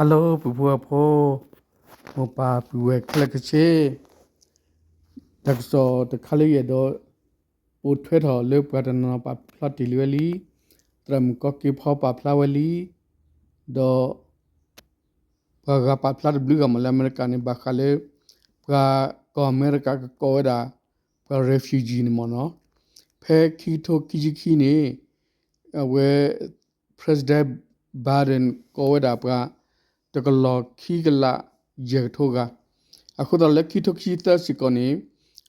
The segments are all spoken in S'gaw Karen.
Hello ပုၢ်ဖိဝဲၢ်ဖိ, မိၢ်ပၢ်ပုၢ်ဝဲၢ်ခဲလၢာ်ခဲဆ့, တၢ်ကစီၣ်တခါလၢယအဲၣ်ဒိး ပိာ်ထွဲထီၣ်လၢပှၤတနီၤနီၤပာ်ဖျါတ့ၢ်လံဝဲလံ, သရၣ်မုၣ်ကီၢ်က့ၤဖီပာ်ဖျါဝဲလံ, ဒီး ပှၤဂၤပာ်ဖျါတဘျုးဂၤမးလၢအမဲရကၤန့ၣ် ဘၣ်ဃးလၢ ပှၤကီၢ်အမဲရကၤကကိးဝဲဒၣ် ပှၤ refugee န့ၣ်မ့ၢ်နီၤ, ဖဲခံကထိခံဆံခံန့ၣ် အဝဲ President Biden ကိးဝဲဒၣ်ပှၤ တကလီၢ်ခံကလးယဲၢ်ကထိဂၤ, အဃိသတးလၢခံကထိခံဆံသၢစ့ၢ်ကီးန့ၣ်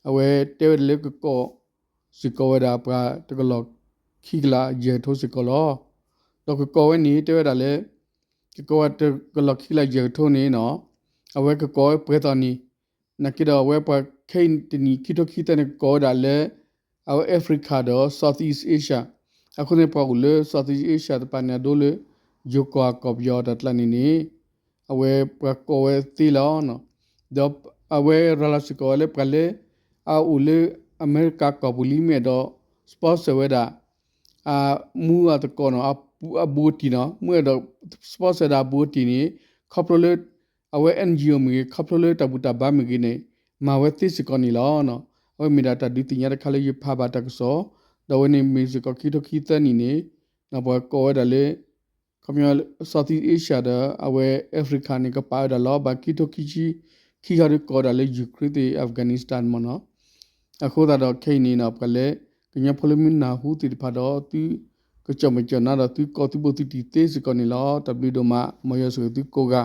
အဝဲတဲဝဲဒၣ်လၢကကိး စ့ၢ်ကီးဝဲဒၣ်ပှၤ တကလီၢ်ခံကလးယဲၢ်ကထိစ့ၢ်ကီးလီၤ. ဒီးကကိးဝဲန့ၣ် တဲဝဲဒၣ်လၢ ကကိးဝဲတကလီၢ်ခံကလးယဲၢ်ကထိန့ၣ်နီၤ, အဝဲကကိးဝဲပှဲၤသီန့ၣ်, နာ်က့ဒီးအဝဲပှၤခဲအံၤတနံၣ်ခံကထိခံဆံသၢန့ၣ် ကကိးဝဲဒၣ်လၢ အဝဲ Africa ဒီး Southeast Asia, အဃိန့ၣ် ပှၤအိၣ်လၢ Southeast Asia တဖၣ်န့ၣ် အဒိလၢ ယိၤကီၢ်အကီၢ်ပယီၤ တၢ်ကျါန့ၣ်န့ၣ် အဝဲပှၤကိးဝဲသ့လီၤ. ဒီးအဝဲရၤလီၤစ့ၢ်ကီးဝဲလၢပှၤလၢ အအိၣ်လၢအမဲရကၤကီၢ်ပူၤလံ မ့ၢ်အဲၣ်ဒိး sponsor ဝဲဒၣ် အမူအသကိးနီၤ, အဘူးအတံၢ်နီၤ, မ့ၢ်အဲၣ်ဒိး sponsor ဒၣ်အဘူးအတံၢ်န့ၣ် ခီဖျိလၢ အဝဲ N G O မ့ၢ်ဂ့ၤ, ခီဖျိလၢတၢ်ဘူၣ်တၢ်ဘါမ့ၢ်ဂ့ၤန့ၣ် မၤဝဲသ့စ့ၢ်ကီးန့ၣ်လီၤ. အဝဲမ့ၢ်ဒၣ်တၢ်ဒုးသ့ၣ်ညါတခါလၢယဖးဘၣ်တၢ်ကစီၣ်, ဒီးအဝဲန့ၣ်မ့ၢ်စ့ၢ်ကီးခံကထိခံဆံသၢနံၣ်န့ၣ် ပှၤကိးဝဲဒၣ်လၢ ခီပညီ Southeast Asia ဒီး အဝဲ Africa န့ၣ် ကပာ်ဝဲဒၣ်လီၤ. ဘၣ်ခံကထိခံဆံခံဂၤဒီးကိးဝဲဒၣ်လၢ Ukraine သ့ၣ် Afghanistan မ့ၢ်နီၤ. အဃိသတးဒီးခဲအံၤန့ၣ်နီၤ ပှၤလၢ ကညီဖိလၢမ့ၢ်နၢ်ဟူသ့ၣ်တဖၣ်ဒီး သုကစီၣ်မဲာ်ကစီၣ်နါဒီး သုကိးသုဘိသုတံၢ်သ့စ့ၢ်ကီးန့ၣ်လီၤ. တၢ်ဘျုးဒိၣ်မး မ်ယွၤဆိၣ်ဂ့ၤသုကိးဂၤ